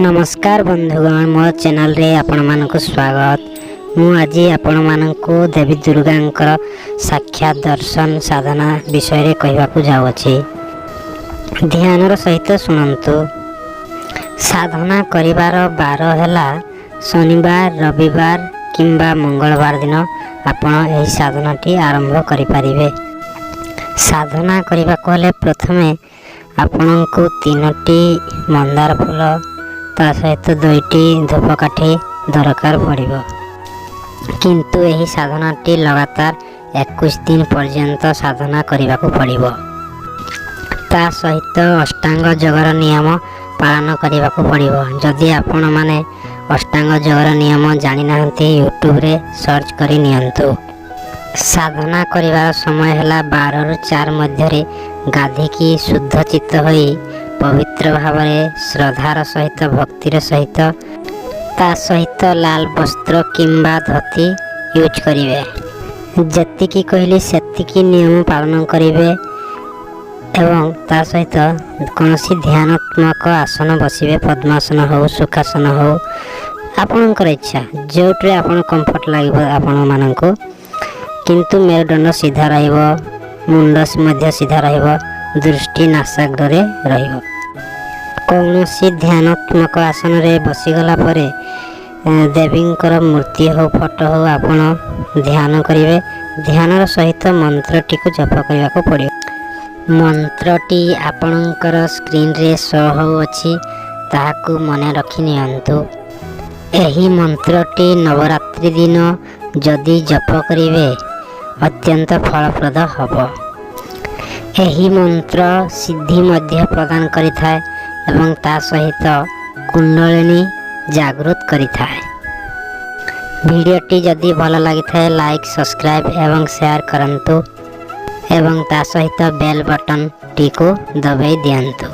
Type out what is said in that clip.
ନମସ୍କାର ବନ୍ଧୁଗଣ, ମୋ ଚ୍ୟାନେଲରେ ଆପଣମାନଙ୍କୁ ସ୍ୱାଗତ। ମୁଁ ଆଜି ଆପଣମାନଙ୍କୁ ଦେବୀ ଦୁର୍ଗାଙ୍କର ସାକ୍ଷାତ ଦର୍ଶନ ସାଧନା ବିଷୟରେ କହିବାକୁ ଯାଉଅଛି। ଧ୍ୟାନର ସହିତ ଶୁଣନ୍ତୁ। ସାଧନା କରିବାର ବାର ହେଲା ଶନିବାର, ରବିବାର କିମ୍ବା ମଙ୍ଗଳବାର ଦିନ ଆପଣ ଏହି ସାଧନାଟି ଆରମ୍ଭ କରିପାରିବେ। ସାଧନା କରିବାକୁ ହେଲେ ପ୍ରଥମେ ଆପଣଙ୍କୁ ତିନୋଟି ମନ୍ଦାର ଫୁଲ, ତା ସହିତ ଦୁଇଟି ଧୂପକାଠି ଦରକାର ପଡ଼ିବ। କିନ୍ତୁ ଏହି ସାଧନାଟି ଲଗାତାର 21 ଦିନ ପର୍ଯ୍ୟନ୍ତ ସାଧନା କରିବାକୁ ପଡ଼ିବ। ତା ସହିତ ଅଷ୍ଟାଙ୍ଗ ଯୋଗର ନିୟମ ପାଳନ କରିବାକୁ ପଡ଼ିବ। ଯଦି ଆପଣମାନେ ଅଷ୍ଟାଙ୍ଗ ଯୋଗର ନିୟମ ଜାଣିନାହାନ୍ତି, ୟୁଟ୍ୟୁବରେ ସର୍ଚ୍ଚ କରି ନିଅନ୍ତୁ। ସାଧନା କରିବାର ସମୟ ହେଲା 12ରୁ 4 ମଧ୍ୟରେ ଗାଧିକି, ଶୁଦ୍ଧ ଚିତ୍ତ ହୋଇ, ପବିତ୍ର ଭାବରେ, ଶ୍ରଦ୍ଧାର ସହିତ, ଭକ୍ତିର ସହିତ, ତା ସହିତ ଲାଲ ବସ୍ତ୍ର କିମ୍ବା ଧୋତି ୟୁଜ୍ କରିବେ। ଯେତିକି କହିଲି, ସେତିକି ନିୟମ ପାଳନ କରିବେ ଏବଂ ତା ସହିତ କୌଣସି ଧ୍ୟାନାତ୍ମକ ଆସନ ବସିବେ। ପଦ୍ମାସନ ହେଉ, ସୁଖାସନ ହେଉ, ଆପଣଙ୍କର ଇଚ୍ଛା, ଯେଉଁଥିରେ ଆପଣ କମ୍ଫର୍ଟ ଲାଗିବ ଆପଣମାନଙ୍କୁ। କିନ୍ତୁ ମେରୁଦଣ୍ଡ ସିଧା ରହିବ, ମୁଣ୍ଡ ମଧ୍ୟ ସିଧା ରହିବ, ଦୃଷ୍ଟି ନାସାଗ୍ରରେ ରହିବ। କୌଣସି ଧ୍ୟାନାତ୍ମକ ଆସନରେ ବସିଗଲା ପରେ ଦେବୀଙ୍କର ମୂର୍ତ୍ତି ହେଉ, ଫଟୋ ହେଉ, ଆପଣ ଧ୍ୟାନ କରିବେ। ଧ୍ୟାନର ସହିତ ମନ୍ତ୍ରଟିକୁ ଜପ କରିବାକୁ ପଡ଼ିବ। ମନ୍ତ୍ରଟି ଆପଣଙ୍କର ସ୍କ୍ରିନରେ ଶୋ ହେଉଅଛି, ତାହାକୁ ମନେ ରଖି ନିଅନ୍ତୁ। ଏହି ମନ୍ତ୍ରଟି ନବରାତ୍ରି ଦିନ ଯଦି ଜପ କରିବେ, ଅତ୍ୟନ୍ତ ଫଳପ୍ରଦ ହେବ। ଏହି ମନ୍ତ୍ର ସିଦ୍ଧି ମଧ୍ୟ ପ୍ରଦାନ କରିଥାଏ ଏବଂ ତା ସହିତ କୁଣ୍ଡଳିନୀ ଜାଗୃତ କରିଥାଏ। ଭିଡ଼ିଓଟି ଯଦି ଭଲ ଲାଗିଥାଏ, ଲାଇକ୍, ସବସ୍କ୍ରାଇବ୍ ଏବଂ ସେୟାର କରନ୍ତୁ ଏବଂ ତା ସହିତ ବେଲ୍ ବଟନ୍ଟିକୁ ଦବାଇ ଦିଅନ୍ତୁ।